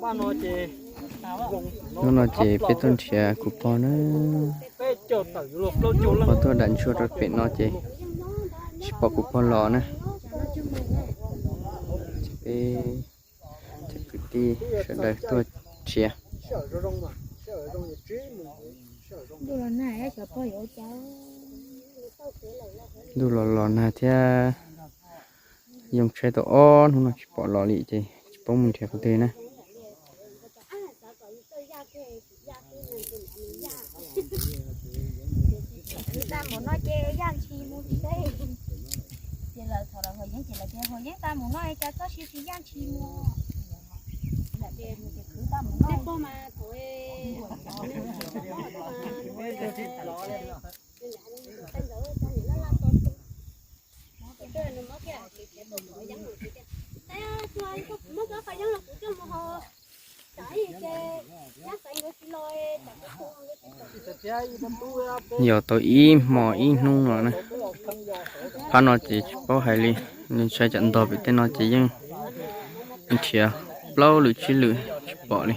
Hnub no ces peb tuaj nrhiav kuv pog na. Peb tuaj dam ntsuag rau pem no ces tsis pom kuv pog los na. Ces peb cov kwv tij sawv daws tuaj nrhiav. Ntuj los los nag thiab, yoo tshaib tau ob hnub no tsis pom los li ces tsis paub mus nrhiav qhov twg na. Yog tau ib hmo ib hnub no na, phab no ces tsis paub hais li, nws ntshai tsam ntog pem tej no ces yeej nrhiav plaub lwm tsib lwm tsis pom li.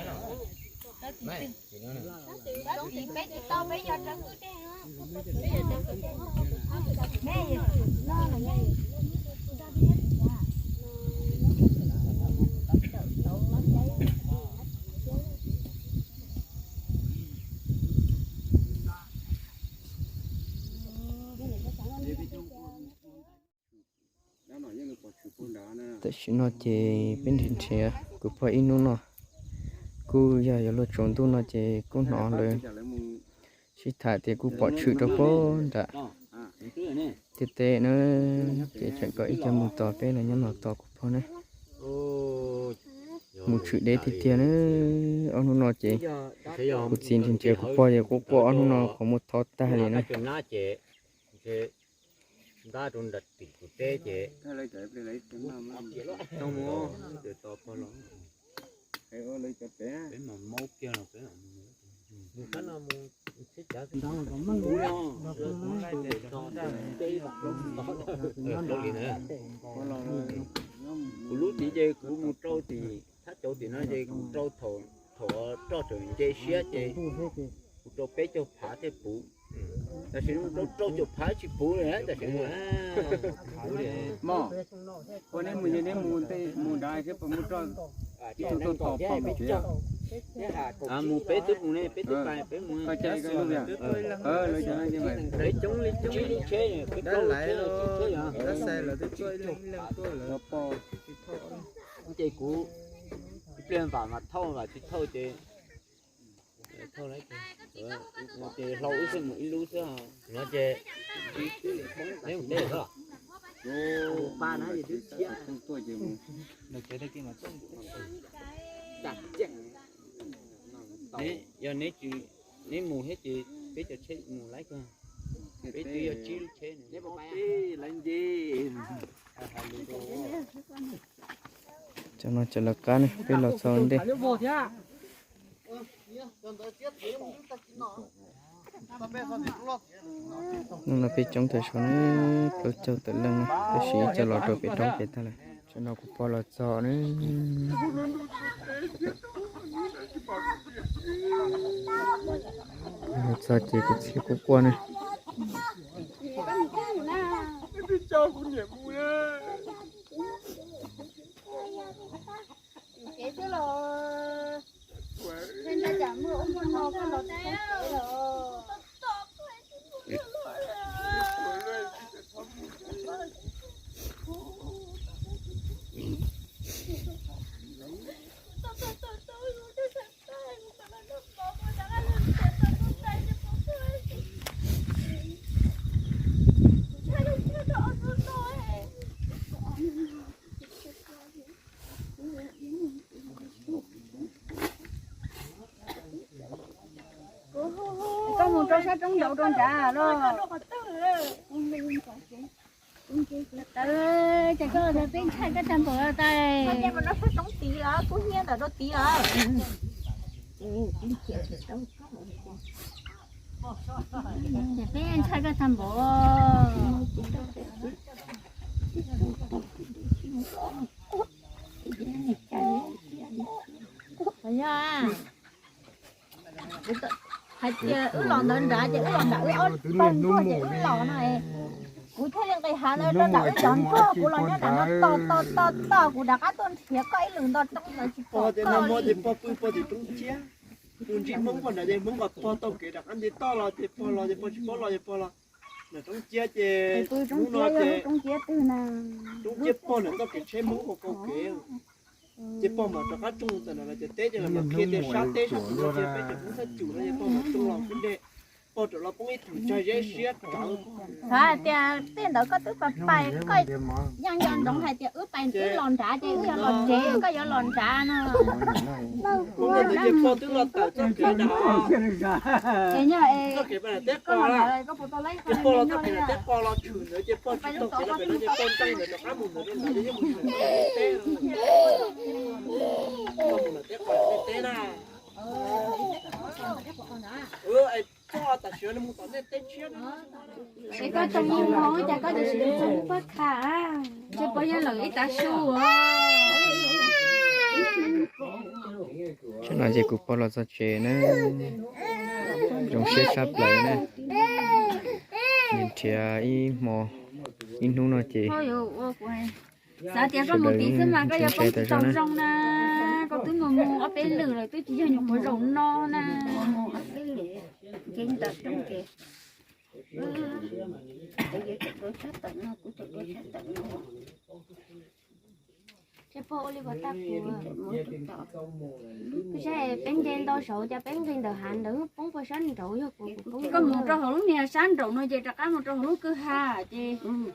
Tam sim no ces peb nrhiav nrhiav kuv pog ib hnub no, kuj yog yuav luag tsaus ntuj no ces kuj hnov lawv sib tham tias kuj pom tshwm rau puag nram tiaj teb na, ces tseem kom ib co mus tos peb los nyob no tos kuv pog na. Mus tshwm deb tiag tiag na. Ob hnub no ces kuv txiv nrhiav nrhiav kuv pog ces quaj quaj ob hnub no qhov muag thoob tag li na. Ntab rau nram tim tus teb ces tos pog los. Peb mas maub kiag los peb Kuv lub tid ces kuv mus rau tim thab cauv tim no ces kuv rau thaum roj tseem nce siab ces kuv rau peb caug phav thiaj puv. Tam sim no rau rau caum phav tsis puv li tam sim no. Mog, ua neb mus yog neb mus tej mus nrad thiab puas muaj roj, ib tug tuaj tos pom mus tsev. Mus peb twb mus ne, peb twb pais peb mus. Peb coob li coob li tsheb, peb plaub lub tsheb, tsib tsheb yog. Ces kuv ib pliag vam mas thauj, vam tsis thauj ces thauj, ces hlau wb xwb mus ib lub xwb no ces neb mus teb os. Yog neb tsis, neb mus thiab ces peb cov tsheb mus laib kawg, peb twb yog tsib lub tsheb. Cov no cov lawv qab ne, peb los txog ntej. Hnub no peb coob tawm saud ne, plaub caug tawm leej na, tab sis ib co los rau pem roob pem tag lawm. Tam no kuv pog los txog ne. Los txog ces kuv txiv quaj quaj ne. Koj mus rau sab roob nraud rau nrad los. Ces koj peb ntshai koj tag npaum tas. Roob tid los kub hnyiab ntawm rau tid los. Ces peb ntshai koj tag npaum. Yog hais tias wb los ntawd nrad ces wb los nram wb ob poj ntsuag ces wb los no, kuv thiaj li nqis hav ntawd rau nram wb cov ntsuag, kuv los nyob nram no tos tos tos tos kuv rov qab tuaj nrhiav koj ib lwm nto roob ntawd tsis pom koj li. Tus ntsib Hmoob pog nrad ces Hmoob kom pog taug kev rov qab nce toj los ces pog los ces pog tsis paub los ces pog los nram roob ciab ces hnub no ces roob ciab pog nram txoj kev tsheb Hmoob ua kaum kev. Ces pog mam rov qab tsoog tawm nram lawv cov teb ces lawv mam qhia tias sab teb sab tim no ces peb cov Hmoob thaj cum no ces pog mam tsoog los kub dej, pog rov los poob ib tug tsag zeb siab rawv. Xav hais tias tej ntawd koj twb pais pais koj yeej nco ntsoov hais tias wb pais wb los nrad ces wb yuav los tsev koj yuav los nrad no. Ces pog twb los tawm txoj kev nram, txoj kev pais nram teb qos, ces pog los txoj kev nram teb qos los tshwm ntawd ces pog tsis taug kev los pem no ces pog ntseej ntawd rov qab mus ntawd rau ntawd ces yeej mus ntawm teb, pog mus nram teb qos nram teb na. Txog tam sim no mus tom nej teb tshiab. Es koj tau mus hov cas koj tsis tau mus pab kha, ntshe puas yog lawm ib tav su. Tam no ces kuv pog los txog tsev na, zoo siab tshaj plaws na. Nrhiav ib hmo ib hnub no ces xav tias koj mus tid xwb mas koj yuav poob tsis tau zoo na, koj twb mus mus ob peb lwm lawm twb tsis yog nyuam qhuav zaum no na. Peb nce ntau saud cas peb nqis ntawm hav ntawd poob puag sab nraud yog kuv poob. Koj mus rau hauv lub niag sab nraum no ces rov qab mus rau hauv lub kwj ha ces koj mus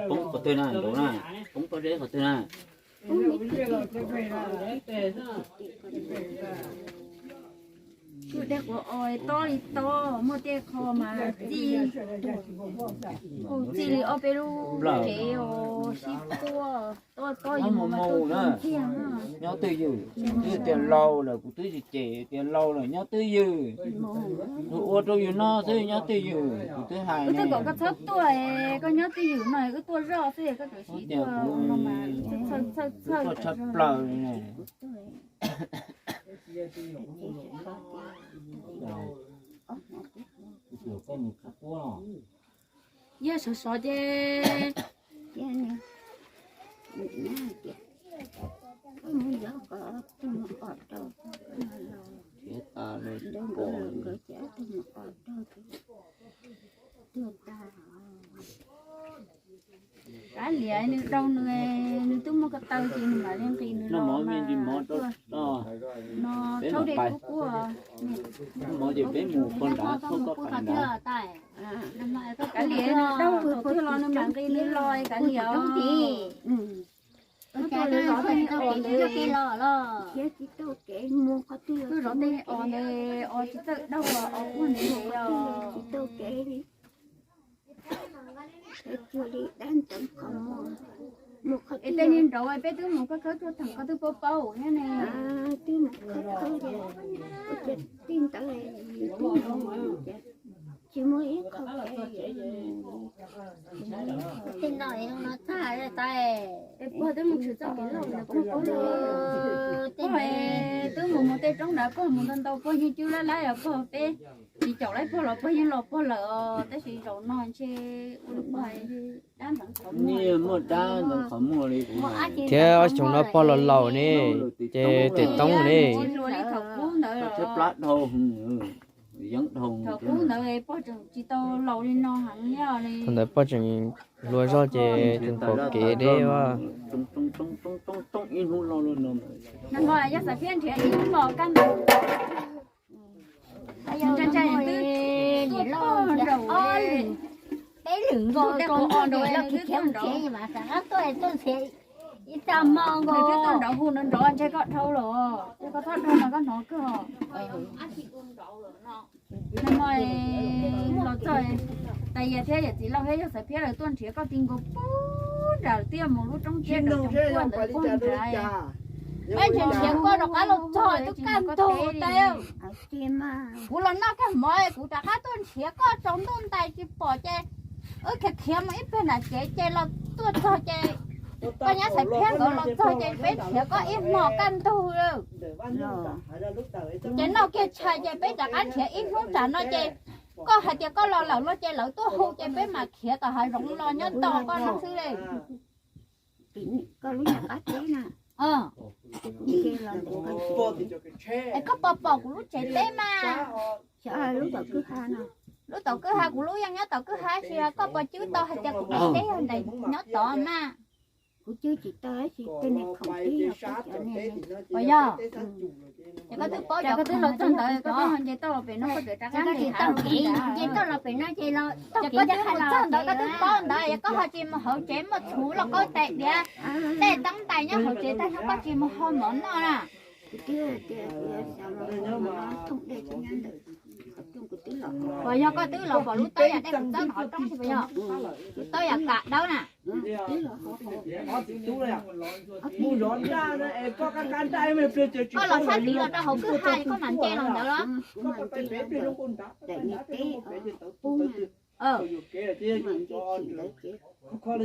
poob qhov twg na, nraud na, poob pob zeb qhov twg na? Kuv dej quav os, tob li tob, muaj tej qho mas txij, txij li ob peb lub kev os, sib puag, tob tob ib mus mas tuaj txog ntxiag na. Nyob twj ywm, twb tias laus lawm kuv twb tsis cem tias laus lawm nyob twj ywm. Tus ua rau yus no xwb nyob twj ywm, kuv twb hais ne. Wb twb kom koj txhob tuaj, koj nyob twj ywm no wb tuaj zoj xwb, koj txawm siv tuaj no mas txhawj txhawj txhawj tshaj plaws li ne. Yog sov sov ces kav liam nws rau nws, nws twb muaj ko taw ces nws mam li nqis nws los mas. No tshauv dej kub kub. Kav liam nws rau thaum twg los nws mam nqis nws los kav liam. Twb zov tej os ntawd, twb zov tej os ntawd os tsis txawj daug los os kuj ntev ntev os. Es tej niag nraud peb twb mus khawb khawb tuaj theem koj twb paub paub thiab ne. Tsis muaj ib qho kev. Tej no no tag tas. Es puag twb mus tshwm txoj kev loj ntawd puag puag lawm. Puag twb mus mus tej roob ntawd puag mus ntau ntau puag yeej cub lab lab os puag peb tsis caum laib puag los puag yeej los puag lawm os tab sis zaum no ntshe ua li puag dab ntxeev qhov muag. Muaj dab ntxeev qhov muag li kuv hais. Thiab ob xyoo no pog los laus ne, ces tes toob ne. Tsis hluas li thaum qub ntawd los. Thaum qub ntawd pog tseem tsis tau laus li no heev li. Thaum ntawd pog tseem hluas zog ces tseem pom kev deb. Nag hmo yog Xav Phiab nrhiav ib lub mos kaj ntawd. Ntsa ntsa twb tuaj nraum peb lwm nkaus rau os nraum twb tuaj nraud. Nws twb tuaj nraud hu nrov nrov ntshe koj dhau los, ntshe koj txhob dhau mas koj hnov kawg os. Nag hmo los txog, Tais Yas thiab yawm txiv laus thiab yawg Xav Phiab lawv tuaj nrhiav koj ti nkaus puag nram tiaj mus lub roob tiaj nram tsoom puag ntawd puag nrad. Peb nrhiav nrhiav koj rov qab los txog twb kaj ntug tas. Kuv los noj kiag mov kuv rov qab tuaj nrhiav koj tsaus ntuj ntais tsis pom ces wb khiav khiav mus ib pliag nram tsev ces los tuaj txog ces koj nyab Xaiv Phiab nkawd los txog ces peb nrhiav koj ib hmo kaj ntug. Ces noj kiag tshais ces peb rov qab nrhiav ib hnub tsam no ces koj hais tias koj los lawm no ces lawv tuaj hu ces peb mam khiav tom hav zoov los nyob tos koj no xwb li. Es koj puas pom kuv lub tsev teb mas? Lub tom kwj ha, kuv lub yeej nyob tom kwj ha, tab sis koj puas cwb tau hais tias kuv tsev teb yog nyob tod mas? Kuv cwb tsis tau, tab sis tej niag khoom teb yog, puas yog? Ces koj twb paub, koj twb los txog ntawd koj twb ho nce toj los pem no, koj tseem rov qab nce toj los pem no ces los toj kev, koj twb los txog ntawd koj twb paub ntawd es koj ho tsis mus hauv tsev muaj txhuv lauj kaub tais diav, tej teeb tais nyob hauv tsev tag nrho koj tsis mus hau mov noj na. Puas yog koj twb los pom lub taub yam dej kuv txawb qhov rooj tsis puas yog? Taub yam kam dawb na. Koj los sab tid los rau hauv kwj ha koj mam nce los ntawd los? Koj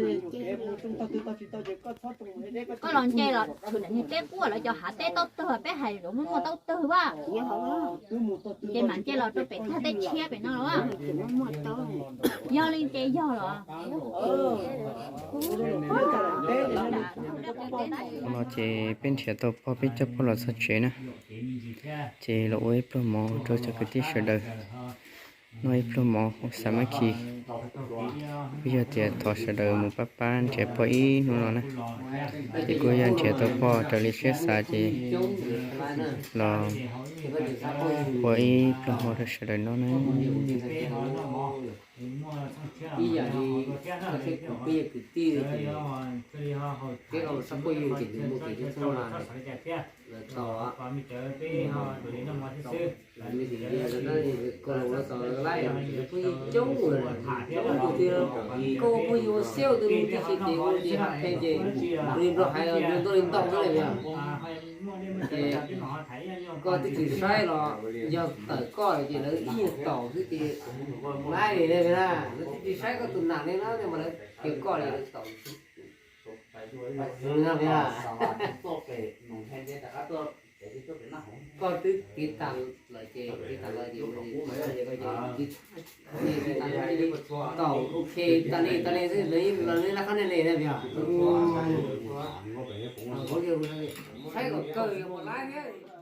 los nce los tshwm daim niag teb quaj lawv cov hav teb taub twg peb hais lus muaj muaj taub twg vaj. Ces mam nce los rau pem tag teb tshiab pem no los? Yog li ces yog los? Qhov no ces peb nrhiav tau pog, peb coj pog los txog tsev na, ces los ua ib pluag mov rau cov kwv tij sawv daws noj ib pluag mov ua xav mab khi. Kuj yog tias thov sawv daws mus pab pab nrhiav pog ib hnub no na, ces kuj yog nrhiav tau pog raws li siab xav ces los ua ib pluag mov rau sawv daws noj na. Ib yam li koj thiab kuv peb yog kwv tij ces peb los sab phooj ywg ces nws muaj kev coob coob mas lawv tau, lawv koj los tau lawv laib phooj ywg coob, coob tus twg, koj ua phooj ywg ua siab ua tus twg ces ua ces haj phem ces li nrog hais los nrog ntau li ntau xwb li yog. Ces koj twb tsis saib los yog tawm koj ces lawv ib nyuag taum xwb ces laib li na, lawv twb tsis saib koj tus nam li na mas lawv tias koj li lawv taum. Koj twb kev tag lawm ces kev tag lawm ces kev tag lawm ces taum ok tas li tas li xwb los lawv qab ne li na yog. Saib kom kawg yog mus laib thiab.